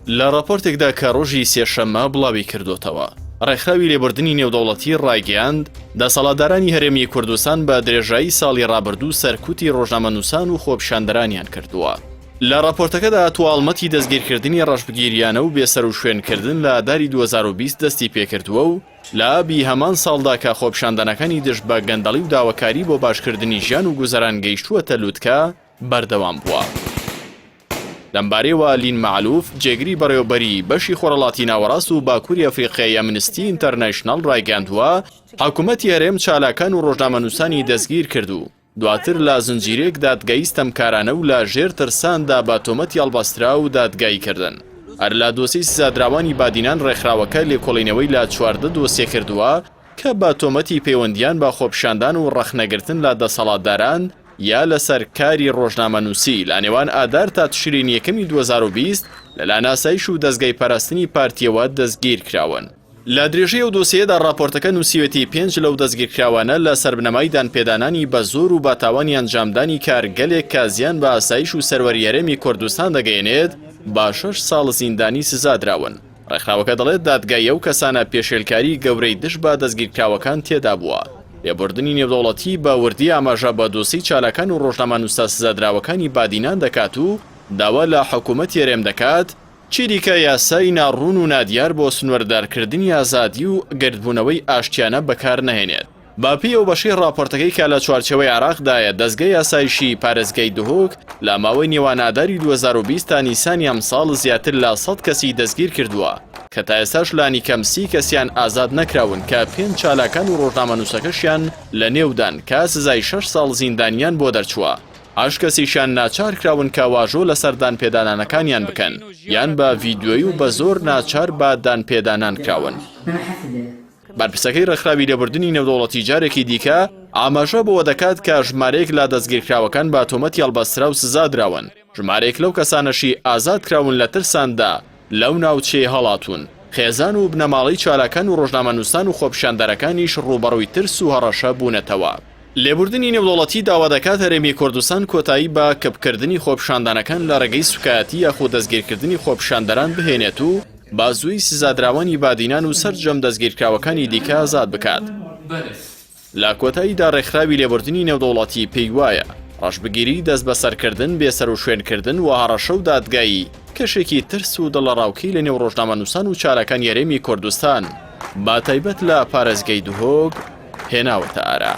لە ڕاپۆرتێکدا کە ڕۆژی سێشەممە بڵاوی کردۆتەوە، ڕێکخراوی لێبوردنی نێودەوڵەتی ڕایگەیاند، دەسەڵاتدارانی هەرێمی کوردستان بە درێژایی ساڵی ڕابردوو سەرکوتی ڕۆژنامەنووسان و خۆپیشاندەرانیان کردووە. لە ڕاپۆرتەکەدا هاتووە، هەڵمەتی دەستگیرکردنی ڕەشبگیریانە و بێسەروشوێنکردن لە ئاداری 2020 دەستی پێکردووە و لە ئابی هەمان ساڵدا کە خۆپیشاندانەکانی دژ بە گەندەڵی و داواکاری بۆ باشکردنی ژیان و گوزەران گەیشتووەتە لوتکە، بەردەوام بووە. لەمبارەیەوە لین مەعلوف، جێگری بەڕێوەبەری بەشی خۆرهەڵاتی ناوەڕاست و باکووری ئەفریقیای ئەمنستی ئینتەرنەیشناڵ ڕایگەیاندووە، حکومەتی هەرێم چالاکان و ڕۆژنامەنووسانی دەستگیر کرد و دواتر لە زنجیرەیەک دادگایی ستەمکارانە و لە ژێر ترساندا بە تۆمەتی هەڵبەستراو دادگایی کردن. هەر لە دۆسیەی سزادراوانی بادینان ڕێکخراوەکە لێکۆڵینەوەی لە 14 دۆسیە کردووە کە بە تۆمەتی پەیوەندییان بە خۆپیشاندان و ڕەخنەگرتن لە دەسەڵاتداران یا لەسەر کاری ڕۆژنامەنووسی لە نێوان ئادار تا تشرینی یەکەمی 2020 لەلایەن ئاسایش و دەزگای پاراستنی پارتییەوە دەستگیرکراون. لە درێژەی ئەو دۆسیەیەدا ڕاپۆرتەکە نووسیوێتی پێنج لەو دەستگیرکراوانە لە سەربنەمای دانپێدانانی بە زۆر و بە تاوانی ئەنجامدانی کارگەلێک کە زیان بە ئاسایش و سەروەری هەرێمی کوردستان دەگەیەنێت بە شەش ساڵ زیندانی سزادراون. ڕێکخراوەکە دەڵێت دادگای ئەو کەسانە پێشێلکاری گەورەی دژ بە دەستگیرکراوەکان تێدابووە. لێبوردنی نێودەوڵەتی بە وردی ئاماژە بە دۆسیەی چالاکان و ڕۆژنامەنووسە سزادراوەکانی بادینان دەکات و داوا لە حکوومەتی هەرێم دەکات چیدیکە یاسای ناڕوون و نادیار بۆ سنووردارکردنی ئازادی و گردبوونەوەی ئاشتیانە بەکار نەهێنێت. بە پێی ئەو بەشەی ڕاپۆرتەکەی کە لە چوارچێوەی عێراقدایە، دەزگای ئاسایشی پارێزگای دهۆک لە ماوەی نێوان ئاداری 2020 تا نیسانی ئەمساڵ زیاتر لە 100 کەسی دەستگیر کردووە کە تا ئێستاش لانیکەم 30 کەسیان ئازاد نەکراون کە پێنج چالاکان و ڕۆژنامەنووسەکەشیان لەنێودان کە سزای شەش ساڵ زیندانیان بۆ دەرچووە. هەشت کەسیشیان ناچار کراون کە واژۆ لەسەر دانپێدانانەکانیان بکەن یان بە ڤیدیۆیی و بە زۆر ناچار بە دانپێدانان کراون. بەرپرسەکەی ڕێکخراوی لێبوردنی نێودەوڵەتی جارێکی دیکە ئاماژە بەوە دەکات کە ژمارەیەک لە دەستگیرکراوەکان بە تۆمەتی هەڵبەستراو سزا دراون، ژمارەیەک لەو کەسانەشی ئازاد کراون لە ترساندا لەو ناوچەیە هەڵاتوون، خێزان و بنەماڵەی چالاکان و ڕۆژنامەنووسان و خۆپیشاندەرەکانیش ڕووبەڕووی ترس و هەڕەشە بوونەتەوە. لێبوردنی نێودەوڵەتی داوا دەکات هەرێمی کوردستان کۆتایی بە کپکردنی خۆپیشاندانەکان لە ڕێگەی سوکایەتی یاخود دەستگیرکردنی خۆپیشاندەران بهێنێت و بازووی سزادراوانی بادینان و سەرجەم دەستگیرکراوەکانی دیکە ئازاد بکات. لە کۆتاییدا ڕێکخراوی لێبوردنی نێودەوڵەتی پێی وایە، ڕەشبگیری، دەستبەسەرکردن، بێسەروشوێنکردن و هەڕەشە و دادگایی کەشێکی ترس و دڵەڕاوکێی لەنێو ڕۆژنامەنووسان و چالاکانی هەرێمی کوردستان بە تایبەت لە پارێزگای دهۆک هێناوەتە ئارا.